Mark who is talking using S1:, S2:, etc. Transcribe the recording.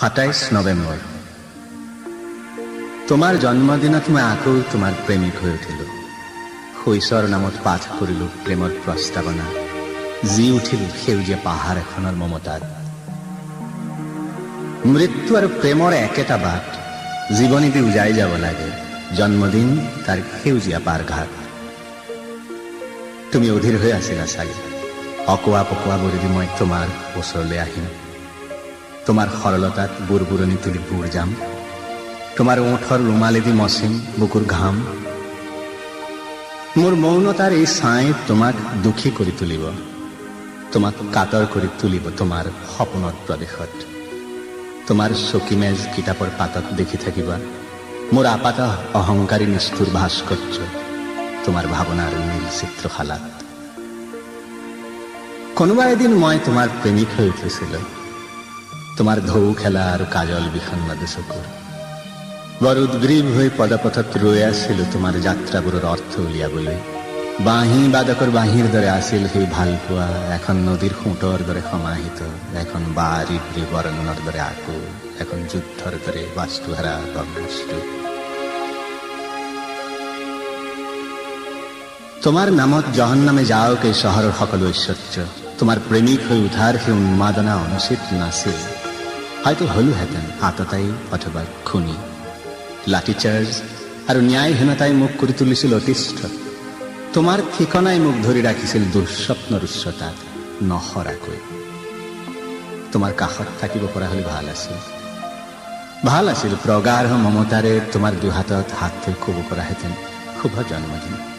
S1: 27 নৱেম্বৰ। তোমাৰ জন্মদিনত মই আকৌ তোমাৰ প্ৰেমিক হৈ উঠিলোঁ। শইচৰ নামত পাঠ কৰিলোঁ প্ৰেমৰ প্ৰস্তাৱনা। জি উঠিলোঁ সেউজীয়া পাহাৰ এখনৰ মমতাত। মৃত্যু আৰু প্ৰেমৰ একেটা বাট, জীৱনীদি উজাই যাব লাগে। জন্মদিন তাৰ সেউজীয়া পাৰঘাট। তুমি অধীৰ হৈ আছিলা চাগে, অকোৱা পকোৱাবোৰেদি মই তোমাৰ ওচৰলৈ আহিম, তোমাৰ সৰলতাত বুৰবুৰণি তুলি বুৰ যাম, তোমাৰ ওঁঠৰ ৰুমালেদি মচিম বুকুৰ ঘাম। মোৰ মৌনতাৰ এই ছাঁই তোমাক দুখী কৰি তুলিব, তোমাক কাতৰ কৰি তুলিব। তোমাৰ সপোনৰ প্ৰদেশত তোমাৰ চকী, মেজ, কিতাপৰ পাতত দেখি থাকিবা মোৰ আপাত অহংকাৰী নিষ্ঠুৰ ভাস্কৰ্য, তোমাৰ ভাৱনাৰ নীল চিত্ৰশালাত। কোনোবা এদিন মই তোমাৰ প্ৰেমিক হৈ উঠিছিলো। তোমাৰ ঢৌ খেলা আৰু কাজল বিষণ্ণ দুচকুৰ বৰ উদ্গ্ৰীৱ হৈ পদপথত ৰৈ আছিলো তোমাৰ যাত্ৰাবোৰৰ অৰ্থ উলিয়াবলৈ। বাঁহী বাদকৰ বাঁহীৰ দৰে আছিল সেই ভালপোৱা, এখন নদীৰ সোঁতৰ দৰে সমাহিত, এখন বাৰিভ্ৰী বৰণৰ দৰে আকুল, এখন যুদ্ধৰ দৰে বাস্তুহাৰা ভগ্নস্তূপ। তোমাৰ নামত জহন্নামে যাওক এই চহৰৰ সকলো ঐশ্বৰ্য, তোমাৰ প্ৰেমিক হৈ উঠাৰ সেই উন্মাদনা অনুচিত নাছিল। হয়তো হলোহেঁতেন আততায়ী অথবা খুনী। লাঠিচাৰ্জ আৰু ন্যায়হীনতাই মোক কৰি তুলিছিল অতিষ্ঠ। তোমাৰ ঠিকনাই মোক ধৰি ৰাখিছিল দুঃস্বপ্নৰ উচ্চতাত নসৰাকৈ। তোমাৰ কাষত থাকিব পৰা হ'লে ভাল আছিল, ভাল আছিল। প্ৰগাঢ় মমতাৰে তোমাৰ দুহাতত হাত থৈ ক'ব পৰাহেঁতেন, শুভ জন্মদিন।